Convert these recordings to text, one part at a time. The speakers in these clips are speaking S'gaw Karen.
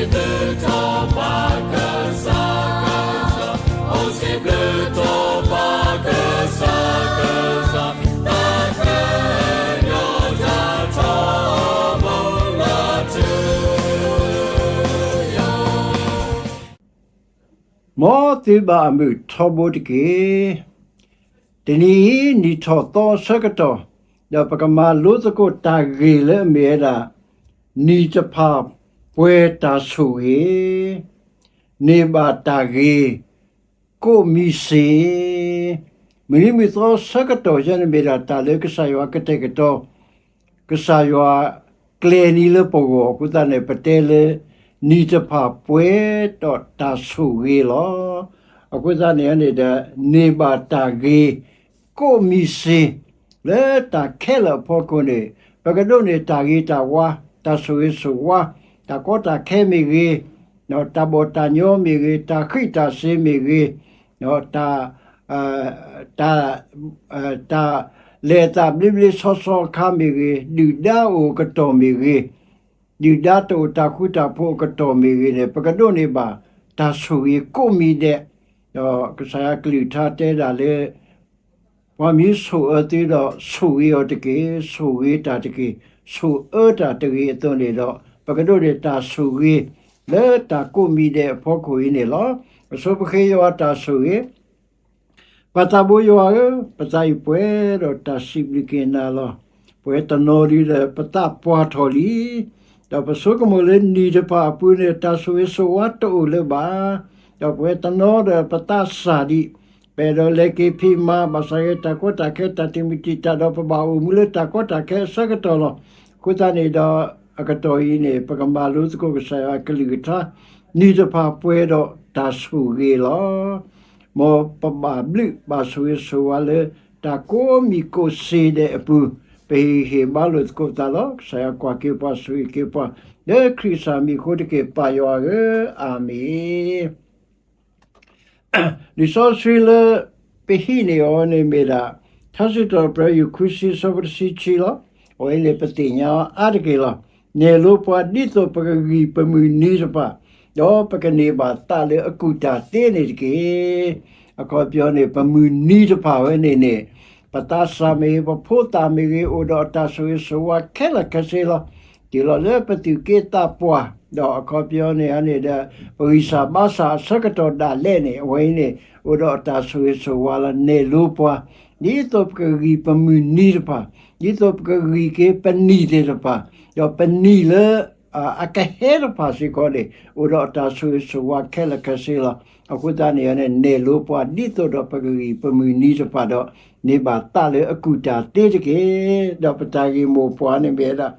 မ်သုဘၣ်အမုာ်ထီဘိတက့ၢ်. တနံၤအံၤ နံၣ်ထီၣ်သီအဆၢကတီၢ်, ဒီးပကမၤလိသကိးတၢ်ဂ့ၢ်လၢအမ့ၢ်ဝဲဒၣ် နံၣ်တဖၣ်ပှဲၤတၢ်ဆိၣ်ဂ့ၤ, န့ၢ်ဘၣ်တၢ်ဂ့ၤ ကိးမံၤစ့. မုၢ်နံၤမုၢ်သီအဆၢကတီၢ်ယဲန့ၣ် မ့ၢ်ဒၣ်တၢ်လၢကစၢ်ယွၤကတဲာ်ကတီၤ, ကစၢ်ယွၤကျဲၤနံၤလၢပဂီၢ်အဃိသတးန့ၣ် ပတဲလၢ နံၣ်တဖၣ်ပှဲၤဒီးတၢ်ဆိၣ်ဂ့ၤလီၤ. အဃိသတးန့ၣ်န့ၣ်ဒီး န့ၢ်ဘၣ်တၢ်ဂ့ၤ ကိးမံၤစ့ လၢတၢ်ခဲလၢာ်အဖီခိၣ်န့ၣ် ပကဒိးန့ၢ်တၢ်ဂ့ၤတၢ်ဝါ, တၢ်ဆိၣ်ဂ့ၤဆိၣ်ဝါ, တၢ်ကီတၢ်ခဲမ့ၢ်ဂ့ၤ, တၢ်ဘီၣ်တၢ်ညီမ့ၢ်ဂ့ၤ, တၢ်ဃံးတၢ်စ့ၤမ့ၢ်ဂ့ၤ, တၢ် တၢ် တၢ်လဲၤအသးဘျ့ဘျ့ဆှီဆှီအခါမ့ၢ်ဂ့ၤ, ဒုၣ်ဒါအိၣ်အကတီၢ်မ့ၢ်ဂ့ၤ, ဒုၣ်ဒါတအိၣ်တၢ်ဃူတၢ်ဖိးအကတီၢ်မ့ၢ်ဂ့ၤန့ၣ် ပကဒိးန့ၢ်ဘၣ် တၢ်ဆိၣ်ဂ့ၤကိးမံၤဒဲး, ဒီးကစၢ်ယွၤကလုၢ်ကထါတဲဒၣ်လၢ ပှၤမ့ၢ်ဆိၣ်အၢသုဒီး ဆိၣ်ဂ့ၤအီၤတက့ၢ်, ဆိၣ်ဂ့ၤတၢ်တက့ၢ်, ဆိၣ်အၢတၢ်တဂ့ၤအသိးန့ၣ်ဒီး ပကဒိးန့ၢ်တၢ်ဆိၣ်ဂ့ၤ လၢတၢ်ကိးမံၤဒဲးအဖီခိၣ်အံၤန့ၣ်လီၤ. အဆိပဃ့ယွၤတၢ်ဆိၣ်ဂ့ၤ ပၢ်သးဘိယွၤဧၢ, ပသးအံၤပှဲၤဒီးတၢ်စံးဘျုးက့ၤနၤလီၤ. ပဝဲတနီၤဒ်ဒီး ပသးပှၢ်ထီၣ်လံ, ဒီးပဆိကမိၣ်လၢနံၣ်တဖၣ်အပူၤန့ၣ် တၢ်ဆိၣ်ဂ့ၤဆိၣ်ဝါတအိၣ်လၢၤဘၣ်. ဒီးပဝဲတနီၤဒီး ပသးစၢ်ဒံး, ပအဲၣ်ဒိးလဲၤက့ၤဖံးမၤ ဘၣ်ဆၣ်က့ တၢ်ကီတၢ်ခဲ တၢ်တံာ်မုၢ်တံာ်တာ်ဒီး ပဘၣ်အိၣ်မူလၢတၢ်ကီတၢ်ခဲအဆၢကတီၢ်လီၤ. အဃိသတးန့ၣ်ဒီး အကတီၢ်အံၤန့ၣ် ပကမၤလိသကိးကစၢ်ယွၤအကလုၢ်ကထါ, နံၣ်တဖၣ်ပှဲၤဒီးတၢ်ဆိၣ်ဂ့ၤလီၤ. မ်ပဘၣ်ဘျုးဘၣ်ဆိၣ်ဂ့ၤဆိၣ်ဝါလၢ တၢ်ကိးမံၤကိးစ့ဒဲးအပူၤ, ပဟ့ၣ်ဂံၢ်ဟ့ၣ်ဘါလိာ်သကိးပသးလီၤ. ကစၢ်ယွၤကွၢ်က့ၤပှၤဆိၣ်ဂ့ၤက့ၤပှၤ, လၢခရံာ်ကစၢ်မံၤအဃိတက့ၢ် ပၢ်ယွၤဧၢ, အၤမ့ၣ်. လံာ်စီဆှံလၢ ပဟံးန့ၢ်အီၤန့ၣ်မ့ၢ်ဒၣ် ထါစံးထီၣ်ပတြၢၤ ယူၢ်ခွံဆံ အဆၢဖိတဆံခံလီၤ. အဝဲအံၤန့ၣ် ပသ့ၣ်ညါအီၤအါတက့ၢ်လီၤ. နဲၣ်လိပှၤဒ်သိးပကဂံၢ်ပမုၢ်နံၤတဖၣ်, ဒီးပကန့ၢ်ဘၣ်သးလၢအကူၣ်တၢ်သ့န့ၣ်တက့ၢ်. အခီပညီန့ၣ် ပမုၢ်နံၤတဖၣ်ဝဲန့ၣ်န့ၣ် ပသးစၢ်မ့ၢ်ဂ့ၤ, ပဖိသၣ်မ့ၢ်ဂ့ၤ, အိၣ်ဒီးအတၢ်ဆိၣ်ဂ့ၤဆိၣ်ဝါခဲလၢာ်ခဲဆ့လီၤ. တုၤလီၤလၢပသူၣ်က့သးပှၢ်, ဒီးအခီပညီန့ၣ်န့ၣ်ဒီး ပဂံၢ်စၢ်ဘါစၢ်အဆၢကတီၢ်ဒၣ်လဲာ်န့ၣ် အဝဲအံၤန့ၣ် အိၣ်ဒီးအတၢ်ဆိၣ်ဂ့ၤဆိၣ်ဝါလီၤ. နဲၣ်လိပှၤ ဒ်သိးပကဂံၢ်ပမုၢ်နံၤတဖၣ်, ဒ်သိးပကဂံၢ်က့ၤပနံၣ်သ့ၣ်တဖၣ်, ဒီးပနံၣ်လၢ အကဟဲတဖၣ်စ့ၢ်ကီးန့ၣ် အိၣ်ဒီးအတၢ်ဆိၣ်ဂ့ၤဆိၣ်ဝါခဲလၢာ်ခဲဆ့လီၤ. အဃိသတးန့ၣ်န့ၣ် နဲၣ်လိပှၤဒ်သိးဒီးပကဂံၢ်ပမုၢ်နံၤတဖၣ်ဒီး န့ၢ်ဘၣ်သးလၢအကူၣ်တၢ်သ့တက့ၢ်. ဒီးပတၢ်ဂ့ၢ်မိၢ်ပှၢ်န့ၣ်မ့ၢ်ဝဲဒၣ်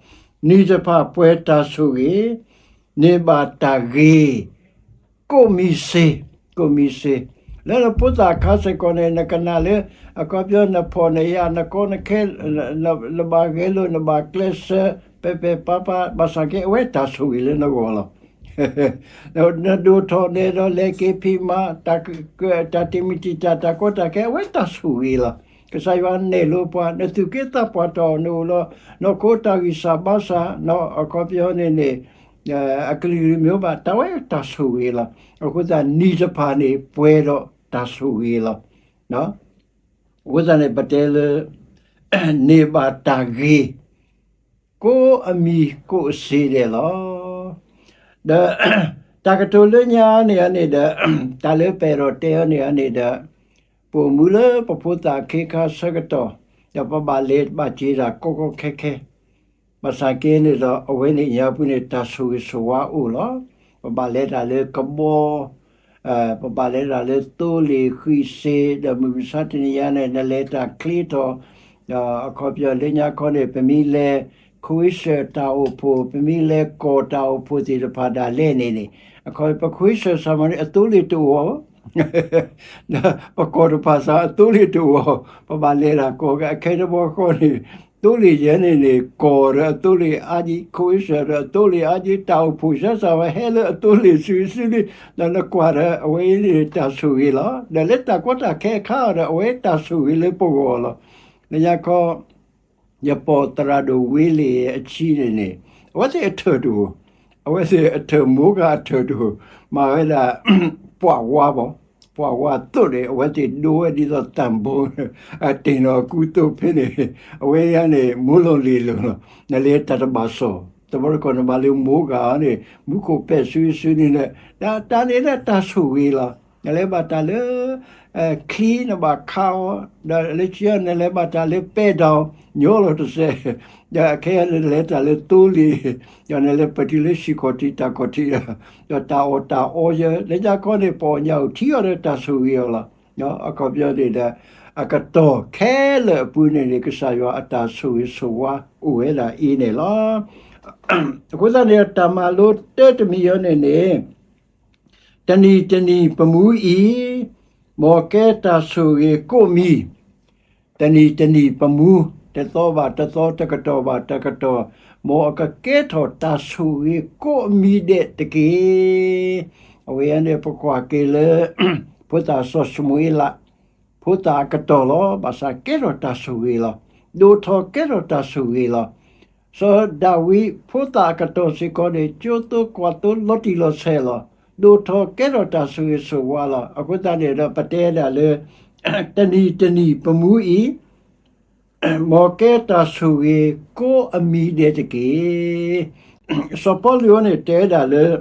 နံၣ်တဖၣ်ပှဲၤတၢ်ဆိၣ်ဂ့ၤ, န့ၢ်ဘၣ်တၢ်ဂ့ၤ ကိးမံၤစ့, ကိးမံၤစ့, လၢနဖိသၣ်အခါစ့ၢ်ကီးန့ၣ် နကနၣ်လၢ အခီပညီနဖီၣ်နယာ် နကီနခဲ နဘၣ်ဂဲၤလိာ် နဘၣ်ကျဲးစၢး ပဲာ်ပဲာ်ပၢ်ပၢ် ဘၣ်ဆၣ်က့ အဝဲတၢ်ဆိၣ်ဂ့ၤလၢနဂီၢ်လီၤ. နဒိၣ်ထီၣ်န့ၣ်ဒီး လဲၤက့ၤဖံးမၤ တၢ်တံာ်မုၢ်တံာ်တာ် တၢ်ကီတၢ်ခဲ အဝဲတၢ်ဆိၣ်ဂ့ၤလီၤ. ကစၢ်ယွၤနဲၣ်လိပှၤ နသူၣ်က့သးပှၢ်ထီၣ် နအိၣ်လီၤ နီၢ်ခိတၢ်ဂံၢ်စၢ်ဘါစၢ် အခီပညီန့ၣ်န့ၣ် အကလုၢ်မ့ၢ်အိၣ်ဘၣ် တၢ်ဝဲတၢ်ဆိၣ်ဂ့ၤလီၤ. အဃိသတးနံၣ်တဖၣ်န့ၣ် ပှဲၤဒီးတၢ်ဆိၣ်ဂ့ၤလီၤ. အဃိသတးန့ၣ် ပတဲလၢ န့ၢ်ဘၣ်တၢ်ဂ့ၤ ကိးအမံၤကိးစ့ဒဲးလီၤ. ဒီး တၢ်ကတိၤလၢညါန့ၣ်န့ၣ်ဒီး တၢ်လၢပအဲၣ်ဒိးတဲအီၤန့ၣ်န့ၣ်ဒီး ပအိၣ်မူလၢပဖိသၣ်အခ့အခါဆၢကတီၢ် ဒီးပဘၣ်လဲၤဘၣ်က့ၤတၢ်ကီကီခဲခဲ ဘၣ်ဆၣ်က့န့ၣ်ဒီး အဝဲန့ၣ်ညါပူၤန့ၣ် တၢ်ဆိၣ်ဂ့ၤဆိၣ်ဝါအိၣ်လီၤ. ပဘၣ်လဲၤတၢ်လၢကဘီ ပဘၣ်လဲၤတၢ်လၢသိလ့ၣ်ဃံးစ့ ဒီးမုၢ်မဆါတနံၤညါန့ၣ် နလဲၤတၢ်ချ့ထီၣ် ဒီးအခီပညီလၢညါခီန့ၣ် ပမ့ၢ်လဲၤ ခွ့ဆၢၣ်တၢ်အိၣ်ဖှိၣ် ပမ့ၢ်လဲၤကီၢ်တၢ်အိၣ်ဖှိၣ်သ့ၣ်တဖၣ်ဒၣ်လဲာ်န့ၣ်န့ၣ် အခီပညီ ပခွ့ဆၢၣ်စ့ၢ်မၤန့ၣ် အသိလ့ၣ်တအိၣ် ပကီၢ်တဖၣ်စ့ၢ်အသိလ့ၣ်တအိၣ် ပဘၣ်လဲၤတၢ်ကီၢ်အခဲတဘီဃီန့ၣ် သိလ့ၣ်ယဲန့ၣ်န့ၣ် ကီၢ်ဒီးအသိလ့ၣ်အါကံ ခွ့ဆၢၣ်ဒီးအသိလ့ၣ်အါကံ တၢ်အိၣ်ဖှိၣ်စ့ၢ်စ့ၢ်ဝဲဟဲလၢအသိလ့ၣ်စုာ်စုာ်လံ ဒီးနကွၢ်ဒီးအဝဲအံၤန့ၣ်တၢ်ဆိၣ်ဂ့ၤလီၤ. ဒီးလၢတၢ်ကီတၢ်ခဲအခါဒီး အဝဲတၢ်ဆိၣ်ဂ့ၤလၢပဂီၢ်လီၤ. လၢညါခီ ယပိာ်သရၣ်ဒိၣ်ဝ့လ့ၣ်အခံန့ၣ်န့ၣ် အဝဲသ့ၣ်အထၢၣ်တအိၣ် အဝဲသ့ၣ်အထၢၣ်မိၢ်ဂၤအထၢၣ်တအိၣ်, မၤဝဲဒၣ် ပှၤဝါဘၣ်, ပှၤဝါသိးန့ၣ် အဝဲသ့ၣ်ဒိဝဲဒ်သိးတၢ်ဘိ, အတ့ၢ်နီၣ်အကူသိးဖဲန့ၣ်, အဝဲဒၣ်န့ၣ် မိၢ်လိာ်လ့ၤလိာ်လီၤ. နလဲၤတၢ်တဘၣ်စီၣ်, တဘျီတခီၣ်နဘၣ်လၢမိၢ်ဂၤန့ၣ် မူခိၣ်ပဲာ်စုစုန့ၣ်, တၢ်န့ၣ်ဒၣ်တၢ်ဆိၣ်ဂ့ၤလီၤ. နလဲၤဘၣ်တၢ်လၢ ချံနဘၣ်ခးအီၤ, ဒီးလၢခံအီၤနလဲၤဘၣ်တၢ်လၢပဲတၢ် ညီလီၤတစဲး, ဒီးခဲအံၤနလဲၤတၢ်လၢသိလ့ၣ်, ဒီးနလဲၤပတုၤလၢဟံၣ်ခီၣ်ထံးတၢ်ခီၣ်ထံးဒီး, ဒီးတၢ်အီၣ်တၢ်အီယဲ, လၢညါခီန့ၣ် ပှၤအီၣ်ညၣ်အိၣ်ထံအီၤဒီးတၢ်ဆိၣ်ဂ့ၤအီၤလီၤ. အခီပညီန့ၣ်ဒီး အကတီၢ်ခဲလၢာ်အပူၤန့ၣ်န့ၣ် ကစၢ်ယွၤအတၢ်ဆိၣ်ဂ့ၤဆိၣ်ဝါအိၣ်ဝဲဒၣ်အံၤန့ၣ်လီၤ. အဃိသတးန့ၣ် တၢ်မၤလိတၢတမံၤအံၤန့ၣ်န့ၣ် တနံၤတနံၤပမူအံၤ, မ်အကဲတၢ်ဆိၣ်ဂ့ၤကိးမံၤ, တနံၤတနံၤပမူ, တသီဘၣ်တသီ တကတီၢ်ဘၣ်တကတီၢ်, မ်အကကဲထီၣ်တၢ်ဆိၣ်ဂ့ၤကိးမံၤဒဲးတက့ၢ်. အဝဲန့ၣ်ပကွၢ်က့ၤလၢ ဖိသၣ်စီၤၡမူၤအ့လး, ဖိသၣ်အကတီၢ်လီၤ, ဘၣ်ဆၣ်ကဲထီၣ်တၢ်ဆိၣ်ဂ့ၤလီၤ. ဒိၣ်ထီၣ်ကဲထီၣ်တၢ်ဆိၣ်ဂ့ၤလီၤ. စီၤဒၤဝံးဖိသၣ်အကတီၢ်စ့ၢ်ကီးန့ၣ် ကၠိသိကွၢ်သိလီၤတံၢ်လီၤဆဲးလီၤ. ဒိၣ်ထီၣ်ကဲထီၣ်တၢ်ဆိၣ်ဂ့ၤဆိၣ်ဝါလီၤ. အဃိသတးန့ၣ်ဒီး ပတဲဒၣ်လၢ တနံၤတနံၤပမူအံၤ, မ်အကဲတၢ်ဆိၣ်ဂ့ၤကိးအမံၤဒဲးတက့ၢ်. စီၤပီလူးန့ၣ်တဲဒၣ်လၢ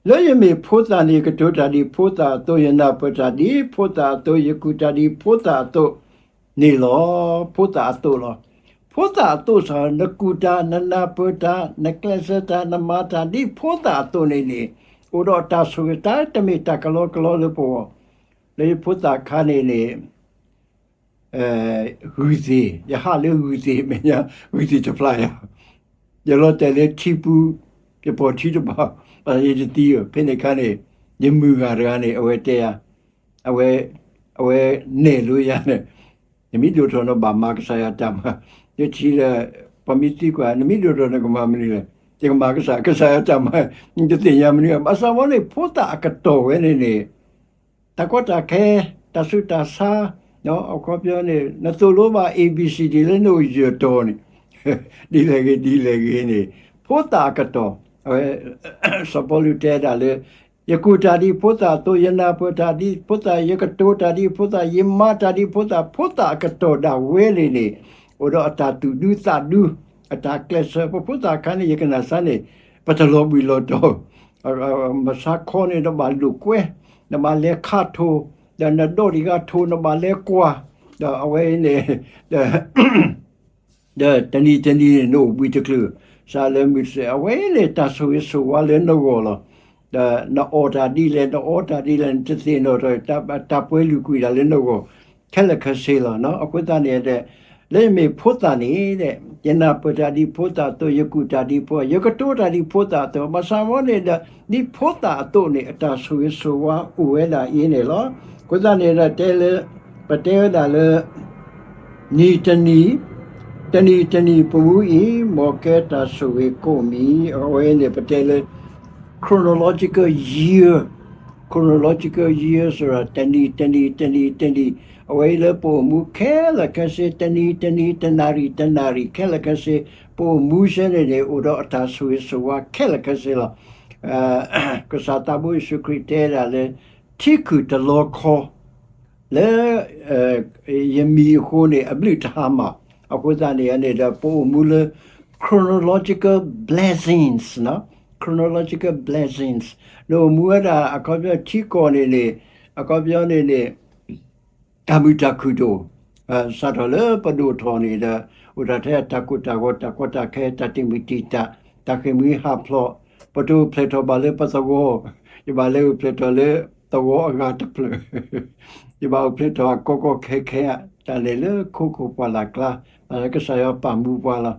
လၢယမ့ၢ်ဖိသၣ်န့ၣ် ယကတိၤတၢ်ဒ်ဖိသၣ်အသိး, ယနၢ်ပၢၢ်တၢ်ဒ်ဖိသၣ်အသိး, ယကူၣ်တၢ်ဒ်ဖိသၣ်အသိးန့ၣ်လီၤ. ဖိသၣ်အသိးလီၤ. ဖိသၣ်အသိးစ့ၢ် နကူၣ်တၢ်, နနၢ်ပၢၢ်တၢ်, နကျဲးစၢးတၢ်, နမၤတၢ်ဒ်ဖိသၣ်အသိးန့ၣ်န့ၣ်, အိၣ်ဒီးတၢ်ဆိၣ်ဂ့ၤ တၢ်တမ့ၢ်တၢ်ကလီကလီလၢပဂီၢ်, လၢယဖိသၣ်ခါန့ၣ်န့ၣ် ဂုၢ်သ့ၣ်, ယဟးလၢဂုၢ်သ့ၣ်မဲာ်ညါ, ဂုၢ်သ့ၣ်တဖျါယၤ, ယလီၤတဲာ်လၢထံပူၤ, ယပိာ်ထံတဘၣ်, ဘၣ်ယတသံဘၣ်. ဖဲန့ၣ်အခါန့ၣ် ယမုၢ်ဂၤတဂၤန့ၣ် အဝဲတဲယၤ, အဝဲ, အဝဲနဲၣ်လိယၤန့ၣ်, နမ့ၢ်ဒိၣ်ထီၣ်နဘၣ်မၤကစၢ်ယွၤတၢ်မၤ, ယထံၣ်ဒီး ပှၤမ့ၢ်သံကွၢ် နမ့ၢ်ဒိၣ်ထီၣ်နကမၤမနုၤလဲၣ်, ယကမၤကစၢ်, ကစၢ်ယွၤတၢ်မၤ, နတသ့ၣ်ညါမနုၤ, ဘၣ်ဆၣ်ဝဲန့ၣ် ဖိသၣ်အကတီၢ်ဝဲန့ၣ်န့ၣ် တၢ်ကီတၢ်ခဲ, တၢ်ဆူးတၢ်ဆါ, အခီပညီန့ၣ် နသိၣ်လိဘၣ် A B C ဒ်လၢနအိၣ်ယၢၢ်တီၤန့ၣ်, ဒ်လဲၣ်ဂ့ၤ ဒ်လဲၣ်ဂ့ၤန့ၣ်, ဖိသၣ်အကတီၢ်, အဝဲ, စီၤပီလူးတဲဒၣ်လၢ ယကူၣ်တၢ်ဒ်ဖိသၣ်အသိး, ယနၢ်ပၢၢ်တၢ်ဒ်ဖိသၣ်, ယကတိၤတၢ်ဒ်ဖိသၣ်, ယမၤတၢ်ဒ်ဖိသၣ်, ဖိသၣ်အကတီၢ်ဒၣ်ဝဲန့ၣ်န့ၣ်, အိၣ်ဒီးအတၢ်သူၣ်ဒူသးဒူ, အတၢ်ကျဲးစၢး, ပဖိသၣ်ခါန့ၣ် ယကနၣ်စၢ်န့ၣ်, ပတလီၤဘှံးလီၤတီၤ မဆါခီန့ၣ် နဘၣ်လိာ်ကွဲ, နဘၣ်လဲၤခးထိၣ်, ဒီးနဒိးတံၢ်ဂၤထိၣ် နဘၣ်လဲၤကွၢ်, ဒီးအဝဲအံၤန့ၣ်, ဒီးတနံၤတနံၤန့ၣ် နအိၣ်ဘှံးတချုး, စးလၢမုၢ်တစဲး အဝဲအံၤန့ၣ် တၢ်ဆိၣ်ဂ့ၤဆိၣ်ဝါလၢနဂီၢ်လီၤ. ဒီးနအီၣ်တၢ်ဒ်လဲၣ် နအီတၢ်ဒ်လဲၣ် နတသ့ၣ်နီၣ်ထီၣ် တၢ်ပှဲၤလုာ်ကွံာ်တၢ်လၢနဂီၢ် ခဲလၢာ်ခဲဆ့လီၤ. အဃိသတးန့ၣ် လၢယမ့ၢ်ဖိသၣ်န့ၣ်, ယနၢ်ပၢၢ်တၢ်ဒ်ဖိသၣ်အသိး, ယကူၣ်တၢ်ဒ်ဖိ, ယကတိၤတၢ်ဒ်ဖိသၣ်အသိး, ဘၣ်ဆၣ်ဝဲန့ၣ်ဒီး ဒ်ဖိသၣ်အသိးန့ၣ် အတၢ်ဆိၣ်ဂ့ၤဆိၣ်ဝါအိၣ်ဝဲဒၣ်အံၤန့ၣ်လီၤ. အဃိသတးန့ၣ်ဒီးတဲလၢ, ပတဲဝဲဒၣ်လၢ နံၤတနံၤ, တနံၤတနံၤပမူအံၤ, မ်အကဲတၢ်ဆိၣ်ဂ့ၤကိးမံၤ, အဝဲန့ၣ်ပတဲလၢ chronological year, chronological year စ့ၢ်ကီး တနံၤတနံၤ တနံၤတနံၤ, အဝဲအံၤလၢပအိၣ်မူခဲလၢာ်ခဲဆ့ တနံၤတနံၤ တနၣ်ရံၣ်တနၣ်ရံၣ်ခဲလၢာ်ခဲဆ့, ပအိၣ်မူစ့ၢ်န့ၣ်န့ၣ် အိၣ်ဒီးအတၢ်ဆိၣ်ဂ့ၤဆိၣ်ဝါခဲလၢာ်ခဲဆ့လီၤ. ကစၢ်သးဘိယ့ၣ်ၡူးခရံာ်တဲဒၣ်လၢ ထံခုၣ်တလီခီ လၢ ယမံၤအဃိန့ၣ် အဘျုးတဟါမၢ်. အဃိသတးန့ၣ်န့ၣ်ဒီး ပအိၣ်မူလၢ chronological blessings, chronological blessings, နအိၣ်မူဝဲဒၣ်အခီပညီထံကီၢ်န့ၣ်န့ၣ်, အခီပညီန့ၣ်န့ၣ် တၢ်မုာ်တၢ်ခုၣ်တအိၣ်, စးထီၣ်လၢပဒိၣ်ထီၣ်န့ၣ်ဒီး အိၣ်ဒၣ်ထဲအတၢ်ကိၢ်တၢ်ဂီၤ တၢ်ကီတၢ်ခဲ တၢ်တံာ်မုၢ်တံာ်တာ် တၢ်ဃ့ၢ်မှံဟးဖျိး, ပတအိၣ်ဖျဲၣ်ထီၣ်ဘၣ်လၢပသဝီ, ယဘၣ်လဲၤအိၣ်ဖျဲၣ်ထီၣ်လၢသဝီအဂၤတဖျၢၣ်, ယဘၣ်အိၣ်ဖျဲၣ်ထီၣ်အကီကီခဲခဲ တၢ်လဲၤလၢခိခိၣ်ပှၢ်လၢ်ကျါ, ကစၢ်ယွၤပာ်မူပှၤ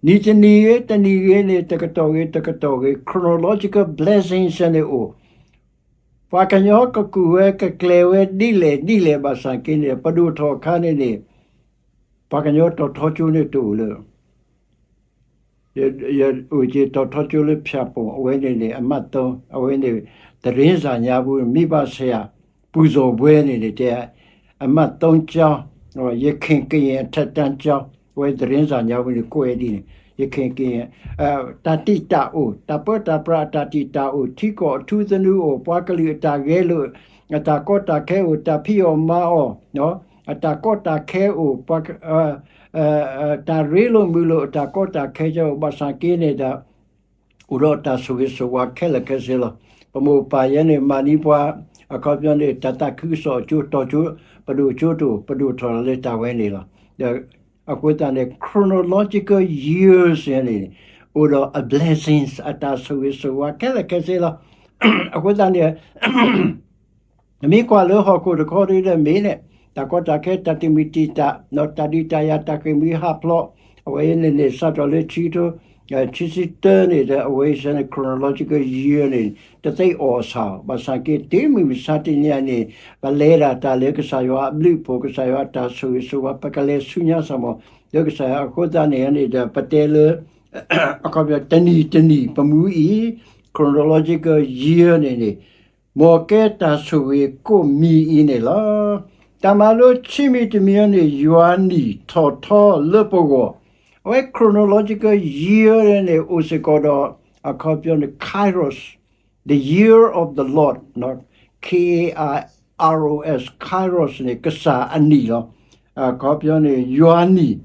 လီၤ. နံၤတနံၤဂ့ၤ တနံၤဂ့ၤန့ၣ် တကတီၢ်ဂ့ၤ တကတီၢ်ဂ့ၤ chronological blessings န့ၣ်အိၣ် ပှၤကညီကကူၣ်ဝဲကကျဲၤဝဲဒ်လဲၣ်ဒ်လဲၣ်ဘၣ်ဆၣ်က့န့ၣ် ပဒိၣ်ထီၣ်အခါန့ၣ်န့ၣ် ပှၤကညီတီၤထီကၠိန့ၣ်တအိၣ်လၢ ယအိၣ်က့ၤတီၤထီကၠိလၢဖၠၣ်ပိၣ် အဝဲန့ၣ်န့ၣ် အမှတ်သုံး, အဝဲန့ၣ် သတင်းစာများဘူး, မိဘဆရာ, ပူဇော်ပွဲန့ၣ်န့ၣ် တဲ အမှတ်သုံးကျောင်း, ယခင်ကရင်အထက်တန်းကျောင်း, အဝဲ သတင်းစာများဘူး န့ၣ် ကွဲးဒ်န့ၣ်, ယ ယခ့က့ တၢ်တံာ်တာ်အိၣ်, တၢ်ပၢတၢ်ပြးအတၢ်တံာ်တာ်အိၣ်, ထံကီၢ်အထူသနူအိၣ်, ပှၤကလုာ်အတၢ်ဂဲၤလိာ်, အတၢ်ကီတၢ်ခဲအိၣ်, တၢ်ဖံးအီၣ်မၤအီၣ်, အတၢ်ကီတၢ်ခဲအိၣ်, တၢ်ရ့လိာ်မုာ်လိာ်အတၢ်ကီတၢ်ခဲကအိၣ်, ဘၣ်ဆၣ်က့န့ၣ်ဒီး အိၣ်ဒီးတၢ်ဆိၣ်ဂ့ၤဆိၣ်ဝါခဲလၢာ်ခဲဆ့လီၤ. ပမိၢ်ပၢ်ယဲန့ၣ် မၤန့ၢ်ပှၤ အခီပညီန့ၣ် တၢ်သးခုကစီၣ်အကၠိတီကၠိ, ပဒိၣ်ကၠိတအိၣ်, ပဒိၣ်ထီၣ်လီၤလၢတၢ်ဝဲန့ၣ်လီၤ. ဒီးအဃိသတးန့ၣ် chronological years န့ၣ် အိၣ်ဒီးအ blessings အတၢ်ဆိၣ်ဂ့ၤဆိၣ်ဝါခဲလၢာ်ခဲဆ့လီၤ. အဃိသတးန့ၣ် နမ့ၢ်ကွၢ်လၢဟီၣ်ခိၣ်တခီဒ်ဒီးမ့ၢ်န့ၣ် တၢ်ကီတၢ်ခဲ တၢ်တမုာ်တံာ်တာ် တၢ်ဒုးတၢ်ယၤ တၢ်ဃ့ၢ်မှံဟးဖျိး အဝဲအံၤန့ၣ်န့ၣ် စးထီၣ်လၢဆံကထိ ဆံဆံတၢန့ၣ်ဒီး အဝဲအံၤန့ၣ် chronological year န့ၣ် တသ့အီၣ်ဆၣ်အီၤ ဘၣ်ဆၣ်က့ တုၤမုၢ်မဆါတနံၤအံၤန့ၣ် ပလဲၤဒၣ်တၢ်လၢကစၢ်ယွၤအဘျုးအဖှိၣ် ကစၢ်ယွၤအတၢ်ဆိၣ်ဂ့ၤဆိၣ်ဝါ ပကလဲၤဆူညါစ့ၢ်ကီး လၢကစၢ်ယွၤအဃိသတးန့ၣ်န့ၣ်ဒီး ပတဲလၢ အခီပညီ တနံၣ်တနံၣ်ပမူအံၤ chronological year န့ၣ်န့ၣ် မ်ကဲတၢ်ဆိၣ်ဂ့ၤကိးမံၤအံၤန့ၣ်လီၤ. တၢ်မၤလိခံမံၤတမံၤန့ၣ် ယွၤနံၣ်ထီၣ်ထီလၢပဂီၢ်, အဝဲ chronological year န့ၣ် အိၣ်စ့ၢ်ကီးဒီး အခီပညီန့ၣ် Kairos, the year of the Lord, K A I R O S, Kairos န့ၣ် ကစၢ်အနံၣ်လီၤ. အခီပညီန့ၣ် ယွၤနံၣ်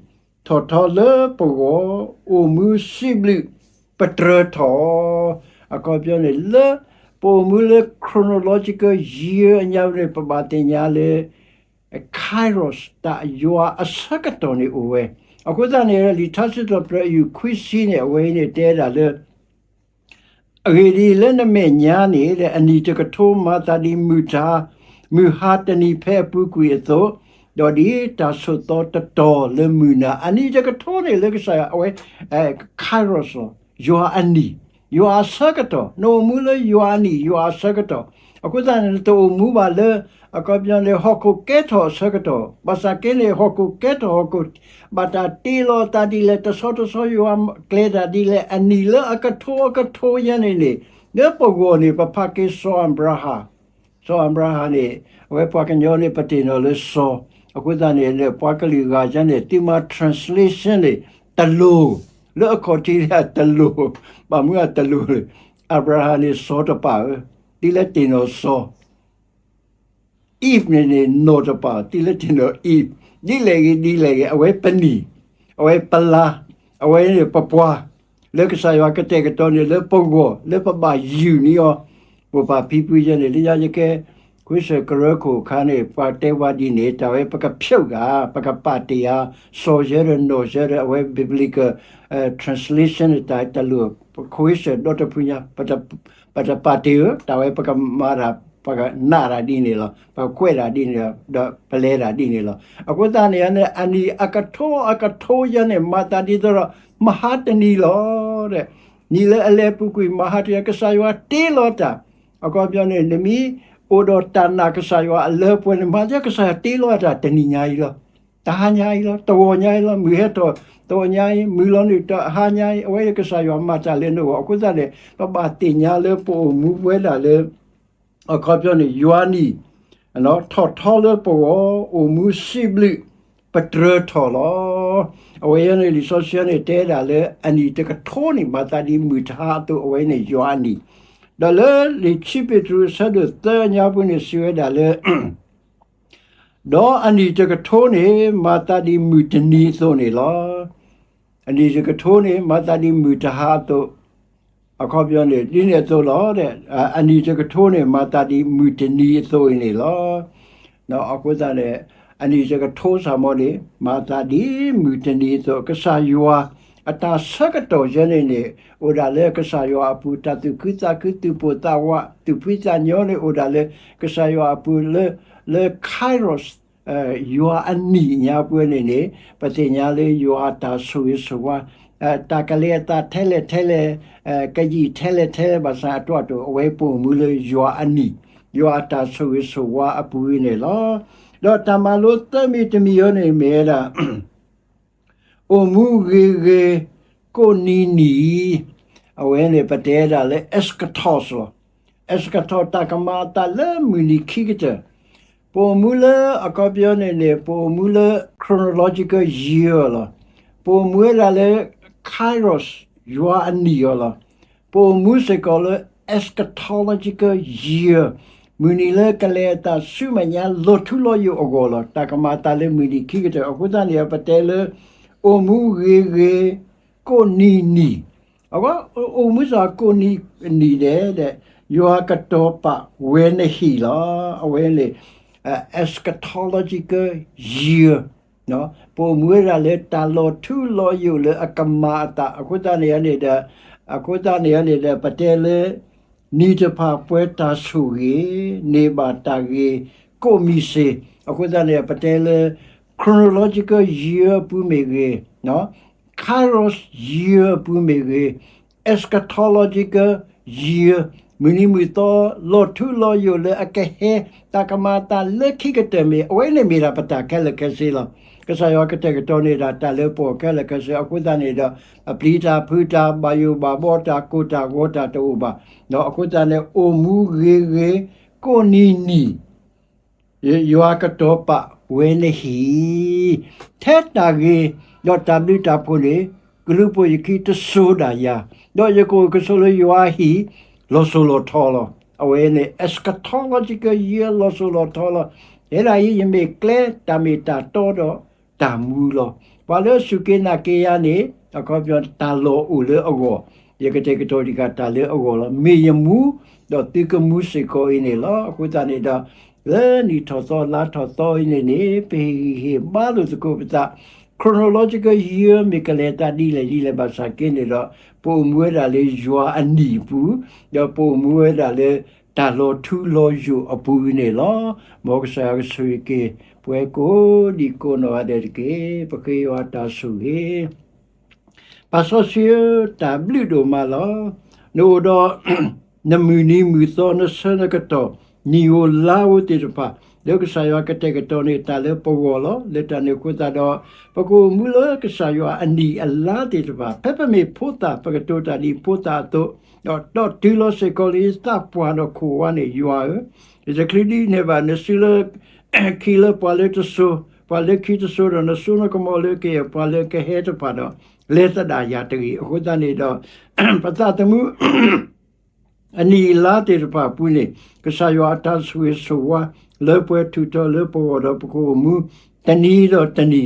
ထီၣ်ထီလၢပဂီၢ် အိၣ်မူစံးဘျုး ပတြၢၤထီၣ်, အခီပညီန့ၣ် လၢပအိၣ်မူလၢ chronological year အညါန့ၣ် ပဘၣ်သ့ၣ်ညါလၢ Kairos တၢ်ယွၤအဆၢကတီၢ်န့ၣ်အိၣ်ဝဲ. အဃိသတးန့ၣ် လံာ်ထါစံးထီၣ်ပတြၢၤ အယူၢ်ခွံဆံန့ၣ် အဝဲအံၤန့ၣ်တဲဒၣ်လၢ အဂ့ၢ်ဒ်အံၤ, လၢနမဲာ်ညါန့ၣ် အနံၣ်တကထိမၤသးဒ်မုၢ်တဟါ, မုၢ်ဟါတနံၤဖဲအပူၤကွံာ်အသိး, ဒီးဒ်တၢ်ဆိးသီတတီၤလၢမုၢ်နၤ, အနံၣ်တကထိန့ၣ် လၢကစၢ်ယွၤအဝဲ Kairos လီၤ, ယွၤအနံၣ်, ယွၤအဆၢကတီၢ်, နအိၣ်မူလၢယွၤအနံၣ် ယွၤအဆၢကတီၢ်, အဃိသတးန့ၣ် နတအိၣ်မူဘၣ်လၢ အခီပညီန့ၣ် ဟီၣ်ခိၣ်ကဲထီၣ်အဆၢကတီၢ်, ဘၣ်ဆၣ်က့န့ၣ် ဟီၣ်ခိၣ်ကဲထီၣ်ဟီၣ်ခိၣ် ဘၣ်တၢ်တ့လီၤသးဒ်လဲၣ်, တဆီတဆီယွၤကျဲၤတၢ်ဒ်လဲၣ်, အနံၣ်လၢအကထိအကထိယဲန့ၣ်န့ၣ်, လၢပဂီၢ်န့ၣ် ပဖးက့စီၤအၤဘြၤဟၣ်, စီၤအၤဘြၤဟၣ်န့ၣ် အဝဲပှၤကညီန့ၣ် ပတ့ၢ်နီၣ်လၢစီၤ, အဃိသတးန့ၣ် ပှၤကလုာ်ဂၤယဲန့ၣ် သုမၤ translation န့ၣ် တလိၤ, လၢအခီၣ်ထံးတလိၤ, ဘၣ်မနုၤအတလိၤလဲၣ်, အၤဘြၤဟၣ်န့ၣ်စီၤတပာ်ဧၢ, ဒ်လဲၣ်တ့ၢ်နီၣ်စီၤ Eve န့ၣ်န့ၣ် နီၢ်တပာ်, ဒ်လဲၣ်တ့ၢ်နီၣ် Eve, ဒ်လဲၣ်ဂ့ၤ ဒ်လဲၣ်ဂ့ၤ, အဝဲပနံၣ်, အဝဲပလါ, အဝဲန့ၣ်ပပှၢ်, လၢကစၢ်ယွၤကတဲာ်ကတီၤန့ၣ် လၢပဂီၢ် လၢပဘၣ်ယုၢ်န့ၢ်အီၤ, မိၢ်ပၢ်ဖံဖုယဲန့ၣ် လၢညါယကဲ ခွံဆၢၣ်ကရၢခိၣ်အခါန့ၣ် ပှၤတဲဝဲဒ်န့ၣ် တၢ်ဝဲပကဖျိးဂၤ, ပကပာ်တ့ၢ်ဧါ, စီၤယဲဒီးနီၢ်ယဲဒီး အဝဲ biblical translation န့ၣ် တၢ်တလိၤ, ပခွံဆၢၣ်ဒီတဖုညါ ပတပာ်တ့ၢ်ဧၢ, တၢ်ဝဲပကမၤတၢ် ပကနာ်တၢ်ဒ်န့ၣ်လီၤ, ပကကွဲးတၢ်ဒ်န့ၣ်လီၤ, ဒီးပလဲၤတၢ်ဒ်န့ၣ်လီၤ. အဃိသတးန့ၣ် အနံၣ်အကထိအကထိယဲန့ၣ် မၤသးဒ်သိးဒီး မဟါတနံၤလီၤ. နံၣ်လၢအလဲၤပူၤကွံာ် မဟါတနံၤ ကစၢ်ယွၤတ့လီၤတၢ်, အခီပညီန့ၣ် နမ့ၢ်အိၣ်ဒီးတၢ်နာ်ကစၢ်ယွၤအလၢပှဲၤန့ၣ် မၤသးကစၢ်ယွၤတ့လီၤတၢ် တနံၤညါအံၤလီၤ. တဟါညါအံၤလီၤ, တဂီၤညါအံၤလီၤ, မုၢ်ဟဲထီၣ် တဂီၤညါအံၤ, မုၢ်လီၤနုာ် တဟါညါအံၤ, အဝဲကစၢ်ယွၤမၤတၢ်လၢနဂီၢ်. အဃိသတးန့ၣ် ပဘၣ်သ့ၣ်ညါလၢပအိၣ်မူဝဲဒၣ်လၢ အခီပညီန့ၣ် ယွၤနံၣ် ထီၣ်ထီလၢပဂီၢ် အိၣ်မူစံးဘျုး ပတြၢၤထီၣ်လီၤ. အဝဲအံၤန့ၣ် လံာ်စီဆှံန့ၣ် တဲဒၣ်လၢအနံၣ်တကထိန့ၣ် မၤသးဒ်မုၢ်တဟါအသိး အဝဲန့ၣ်ယွၤအနံၣ်, ဒီးလၢလံာ်ခံပ့းတရူးအဆၢဒိၣ်သၢအညါပူၤန့ၣ် စံးဝဲဒၣ်လၢ ဒီးအနံၣ်တကထိန့ၣ် မၤသးဒ်မုၢ်တနံၤအသိးန့ၣ်လီၤ. အနံၣ်တကထိန့ၣ် မၤသးဒ်မုၢ်တဟါအသိး, အခီပညီန့ၣ် ဒ်န့ၣ်အသိးလီၤ. အနံၣ်တကထိန့ၣ် မၤသးဒ်မုၢ်တနံၤအသိးအံၤန့ၣ်လီၤ. အဃိသတးန့ၣ် အနံၣ်တကထိစ့ၢ်ကီးန့ၣ် မၤသးဒ်မုၢ်တနံၤအသိး, ကစၢ်ယွၤအတၢ်ဆၢကတီၢ်ယဲန့ၣ်န့ၣ် အိၣ်ဒၣ်လၢကစၢ်ယွၤအပူၤ တၢ်သူၣ်ခုသးခု သူၣ်ပိၢ်သးဝး သူၣ်ဖှံသးညီန့ၣ် အိၣ်ဒၣ်လၢကစၢ်ယွၤအပူၤ လၢ လၢ Kairos ယွၤအနံၣ်ညါပှဲၤန့ၣ်န့ၣ် ပသ့ၣ်ညါလၢယွၤအတၢ်ဆိၣ်ဂ့ၤဆိၣ်ဝါ, တၢ်ကလဲၤအသးထဲလဲၣ်ထဲလဲၣ်, ကယံာ်ထဲလဲၣ်ထဲလဲၣ်ဘၣ်ဆၣ်အတီၢ်အတီၢ် အဝဲပအိၣ်မူလၢယွၤအနံၣ်, ယွၤအတၢ်ဆိၣ်ဂ့ၤဆိၣ်ဝါအပူၤအံၤန့ၣ်လီၤ. ဒီးတၢ်မၤလိသၢမံၤတမံၤအံၤန့ၣ်မ့ၢ်ဝဲဒၣ် အိၣ်မူဂ့ၤဂ့ၤ ကိးနံၤနံၤ, အဝဲန့ၣ် ပတဲဒၣ်လၢ eschatos လီၤ. eschatos တၢ်ကမၤအသးလၢမုၢ်နံၤခံကတၢၢ်, ပအိၣ်မူလၢ အခီပညီန့ၣ်န့ၣ် ပအိၣ်မူလၢ chronological year လီၤ. ပအိၣ်မူဝဲဒၣ်လၢ kairos ယွၤအနံၣ်အီၤလီၤ. ပအိၣ်မူစ့ၢ်ကီးလၢ eschatological year မုၢ်နံၤလၢကလဲၤအသးဆူမဲာ်ညါလီၤထူလီၤယိာ်အဂီၢ်လီၤ. တၢ်ကမၤအသးလၢမုၢ်နံၤခံကတၢၢ် အဃိသတးန့ၣ် ပတဲလၢ အိၣ်မူဂ့ၤဂ့ၤ ကိးနံၤနံၤ အဝဲအိၣ်မူစ့ၢ်ကီးကိးနံၤနံၤဒဲး ယွၤကတီၤပာ်ဝဲနဟံၣ်လီၤ. အဝဲန့ၣ် eschatological year ပအိၣ်မူဝဲဒၣ်လၢတၢ်လီၤထူလီၤယိာ်လၢအကမၤအသး အဃိသတးန့ၣ်န့ၣ်ဒီး အဃိသတးန့ၣ်န့ၣ်ဒီး ပတဲလၢ နံၣ်တဖၣ်ပှဲၤတၢ်ဆိၣ်ဂ့ၤ န့ၢ်ဘၣ်တၢ်ဂ့ၤကိးမံၤစ့ၢ် အဃိသတးန့ၣ် ပတဲလၢ chronological year အပူၤမ့ၢ်ဂ့ၤ kairos year အပူၤမ့ၢ်ဂ့ၤ eschatological year မုၢ်နံၤမုၢ်သီ လီၤထူလီၤယိာ်လၢအကဟဲ တၢ်ကမၤအသးလၢခံကတၢၢ်မ့ၢ် အဝဲန့ၣ်မ့ၢ်ဒၣ်ပတၢ်ခဲလၢာ်ခဲဆ့လီၤ. ကစၢ်ယွၤကတဲာ်ကတီၤန့ၢ်ဒၣ်တၢ်လၢပဂီၢ်ခဲလၢာ်ခဲဆ့ အဃိသတးန့ၣ်ဒီး အပျံၤတၢ်ဖုးတၢ် ဘၣ်ယိၣ်ဘၣ်ဘီတၢ် ကိၢ်တၢ်ဂီၤတၢ်တအိၣ်ဘၣ်. ဒီးအဃိသတးန့ၣ် အိၣ်မူဂ့ၤဂ့ၤ ကိးနံၤနံၤ ယွၤကတီၤပာ်ဝဲနဟံၣ် ထဲတၢ်ဂ့ၤ ဒီးတၢ်ဘျုးတၢ်ဖှိၣ်န့ၣ် ကလူးဖိယခံတစိၤဒၣ်ယၤ, ဒီးယကအိၣ်ကဆိးလၢယွၤအဟံၣ် လီၤစိၤလီၤထီလီၤ. အဝဲန့ၣ် eschatological year လီၤစိၤလီၤထီလီၤ. တဲဒၣ်အံၤ ယမ့ၢ်ကျဲတၢ်မ့ၢ်တၢ်တီဒီးတၢ်မူလီၤ. ပှၤလၢအစူၢ်က့ၤနာ်က့ၤယၤန့ၣ် အခီပညီတၢ်လီၢ်အိၣ်လၢအဂီၢ်, ယကတဲာ်ကတီၤတံၢ်ဃာ်တၢ်လၢအဂီၢ်လီၤ. မ့ၢ်ယမူ ဒီးသုကမူစ့ၢ်ကီးအံၤန့ၣ်လီၤ. အဃိသတးန့ၣ်ဒီး လၢနံၣ်ထီၣ်သီလါထီၣ်သီအံၤန့ၣ်န့ၣ် ပဟ့ၣ်ဂံၢ်ဟ့ၣ်ဘါလိာ်သကိးပသး chronological year မ့ၢ်ကလဲၤသးဒ်လဲၣ်ဒ်လဲၣ်ဘၣ်ဆၣ်က့န့ၣ်ဒီး ပအိၣ်မူဝဲဒၣ်လၢယွၤအနံၣ်အပူၤ, ဒီးပအိၣ်မူဝဲဒၣ်လၢတၢ်လီၤထူလီၤယိာ်အပူၤန့ၣ်လီၤ. မ်ကစၢ်ယွၤကဆိၣ်ဂ့ၤက့ၤ ပဝဲကိးဒံးကိးနီၢ်ဂၤဒဲးတက့ၢ်. ပဃ့ယွၤတၢ်ဆိၣ်ဂ့ၤ ပၢ်စီဆှံဧၢ, တၢ်ဘျုးဒိၣ်မးလီၤ. နအိၣ်ဒီး နမုၢ်နံၤမုၢ်သီ နဆၢနကတီၢ် နံၣ်ဧိၤလါဧိၤသ့ၣ်တဖၣ် လၢကစၢ်ယွၤကတဲာ်ကတီၤန့ၢ်တၢ်လၢပဂီၢ်လီၤ. လၢတၢ်န့ၣ်အဃိသတးဒီး ပကအိၣ်မူလၢကစၢ်ယွၤအနံၣ်အလါသ့ၣ်တဖၣ် ဖဲပမ့ၢ်ဖိသၣ် ပကတိၤတၢ်ဒ်ဖိသၣ်အသိး, ဒီးတီၢ်တုၤလီၤစ့ၢ်ကီးလၢယသးပှၢ်ဒီးခိၣ်ဝါန့ၣ် ယွၤဧၢ, ယတချုးဒ်န့ၣ်ဘၣ် နစုလၢ ခံလၢပှၤလၢတစိၤ, ပှၤလၢခံတစိၤဒီး နစိနကမီၤလၢကယဲၢ်ပှၤလၢကဟဲတဖၣ်ဒီး လဲၤသဒၣ်ယၤတဂ့ၤ. အဃိသတးန့ၣ်ဒီး ပသးသမူ အနံၣ်အလါသ့ၣ်တဖၣ်အပူၤန့ၣ် ကစၢ်ယွၤအတၢ်ဆိၣ်ဂ့ၤဆိၣ်ဝါ လၢပှဲၤထူၣ်ထီၣ်လၢပဂီၢ်ဒီးပကအိၣ်မူ တနံၤဒီးတနံၤ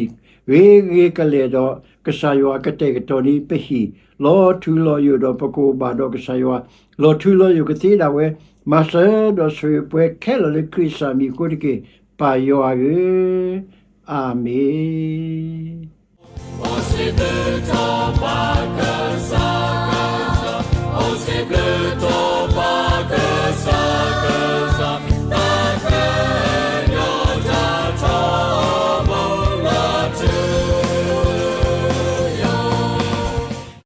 ဂ့ၤဂ့ၤကလဲာ်ဒီး ကစၢ်ယွၤကတဲာ်ကတီၤန့ၢ်ပဟံၣ် လီၤထူလီၤယိာ်ဒီးပကအိၣ်ဘၣ်ဒီးကစၢ်ယွၤ လီၤထူလီၤယိာ်ကသ့ဒၣ်ဝဲ မၤစၢၤဒီးဆိၣ်ဂ့ၤပှဲၤခဲလၢာ်လၢခရံာ်စၢ်မံၤအဃိတက့ၢ် ပၢ်ယွၤဧၢ, အၤမ့ၣ်.